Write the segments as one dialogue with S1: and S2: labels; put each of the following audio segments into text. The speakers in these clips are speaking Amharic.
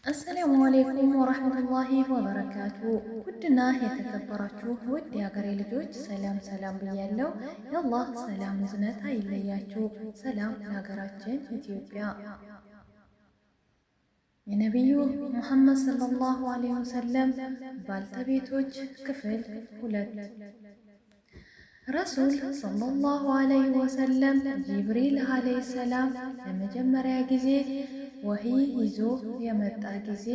S1: السلام عليكم ورحمة الله وبركاته። ውድና የተከበራችሁ ውድ የሀገሬ ልጆች ሰላም ሰላም ብያለሁ። የአላህ ሰላም እዝነት አይለያችሁ። ሰላም ለሀገራችን ኢትዮጵያ። የነቢዩ ሙሐመድ صلى الله عليه وسلم ባልተቤቶች ክፍል 2። ረሱል صلى الله عليه وسلم ጂብሪል عليه السلام ለመጀመሪያ ጊዜ ወህይ ይዞ የመጣ ጊዜ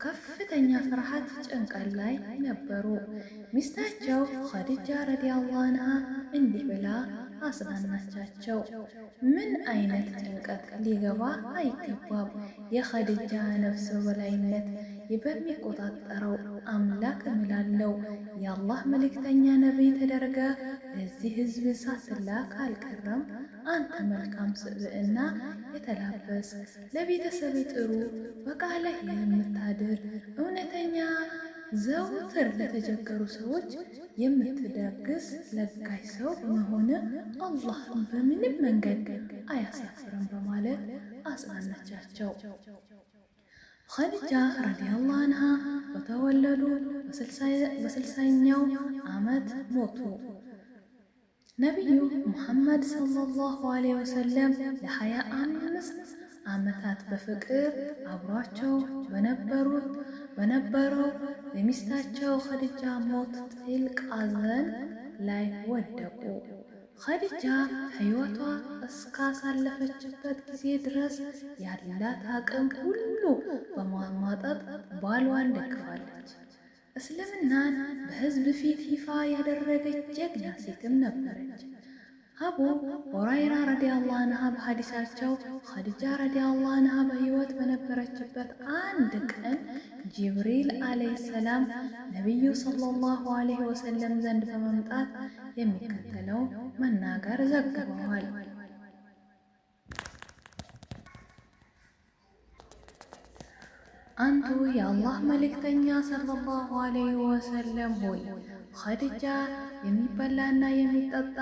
S1: ከፍተኛ ፍርሃት ጭንቀት ላይ ነበሩ። ሚስታቸው ኸዲጃ رضي الله عنها እንዲህ ብላ አጽናናቻቸው። ምን አይነት ጭንቀት ሊገባ አይገባም። የኸዲጃ ነፍስ በላይነት በሚቆጣጠረው አምላክ እምላለው የአላህ መልእክተኛ ነቢይ ተደርገ ለዚህ ህዝብ ሳትላክ አልቀረም። አንተ መልካም ስብዕና የተላበስ፣ ለቤተሰብ ጥሩ፣ በቃልህ የምታድር፣ እውነተኛ፣ ዘውትር ለተቸገሩ ሰዎች የምትደግስ ለጋሽ ሰው በመሆን አላህ በምንም መንገድ አያሳፍርም በማለት አጽናናቻቸው። ኸዲጃ ረዲየላሁ አንሃ በተወለዱ በ60ኛው ዓመት ሞቱ። ነቢዩ ሙሐመድ ሰለላሁ ዐለይሂ ወሰለም ለ25 ዓመታት በፍቅር አብሯቸው በነበረው የሚስታቸው ኸዲጃ ሞት ጥልቅ ሐዘን ላይ ወደቁ። ኸዲጃ ሕይወቷ እስካሳለፈችበት ጊዜ ድረስ ያላት አቅም ሁሉ በማሟጠጥ ባሏን ደግፋለች። እስልምናን በሕዝብ ፊት ይፋ ያደረገች ጀግና ሴትም ነበረች። አቡ ሁረይራ رضي الله عنه በሐዲሳቸው ኸዲጃ رضي الله عنها በሕይወት በነበረችበት አንድ ቀን ጅብሪል عليه السلام ነቢዩ صلى الله عليه وسلم ዘንድ በመምጣት የሚከተለው መናገር ዘግበዋል። አንቱ የአላህ መልእክተኛ صلى الله عليه وسلم ሆይ፣ ኸዲጃ የሚበላና የሚጠጣ